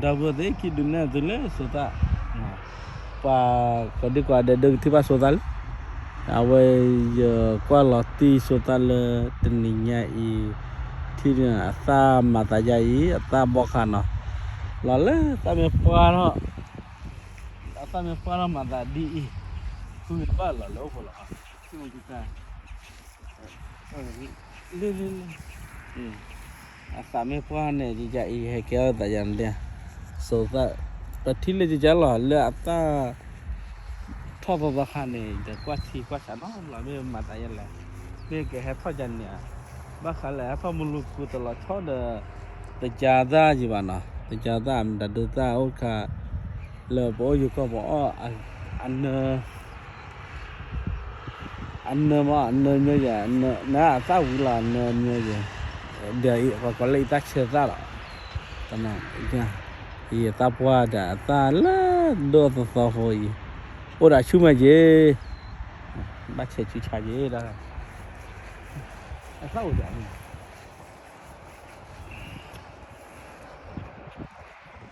ဒီပုၢ်ဝဲၢ်သ့ၣ် ခံဒုးနဲၣ်သုလၢစိသၣ်, ပှၤကိးဒံကိးဒဲးဒိကထံၣ်ဘၣ်စိသၣ်လံ. အဝဲယကွၢ်လီၤတံၢ်စိသၣ်လၢတနံၤညါအံၤ, ထံၣ်န့ၣ်အသၣ်မၤသးယါအံၤ အသၣ်ဘီၣ်ဃးနီၤ, လီၤလၢသၣ်မ့ၢ်ပှၢ်ထီၣ် အသၣ်မ့ၢ်ပှၢ်ထီၣ်မၤသးဒ်အံၤ, ဃုတဘၣ်လီၤလၢအိၣ်ဖိလီၤ, လၢ လၢ လၢ အသးမ့ၢ်ပှၢ်န့ၣ် ယယအံၤ ဟဲကဲထီၣ်သးယါန့ၣ်, စိသၣ်, ပထံၣ်လၢယကလီၤ လၢအသၣ်ထီၣ်သီသီခါန့ၣ် ယကွၢ်ထံကွၢ်ဆးနီၤလီၤ မ့ၢ်မၤသးယါလဲၣ်, မ့ၢ်ကဟဲထီၣ်ယါန့ၣ်ဧါ, ဘၣ်ဃးလၢဟဲထီၣ်မုၢ်လူၤကူတလီၤဆီဒီး တကါသၣ်ယံၤဘၣ်နီၤ, တကါသၣ် မတၤဒုသၣ်အိၣ်ခါ လၢပအိၣ်ယိၤကီၢ်ပအီၣ် အနၢ အနၢမ့ၢ် အနၢမ့ၢ်ယဲ, နအသၣ်ဝံၤလီၤ အနၢမ့ၢ်ယဲ, ဒီးပှၤကိးလၢအံၤသၣ်ဆၢသၣ်လီၤ, ယသၣ်ပှၢ်ဒီးအသၣ်လၢဒိၣ်သီသီဖိအံၤ, အိၣ်ဒီးဆူၣ်မဲာ်က့ၤ, ဘၣ်ဆဲးဆူၣ်ဆါက့ၤဒီး, အသၣ်အိၣ်ဒီး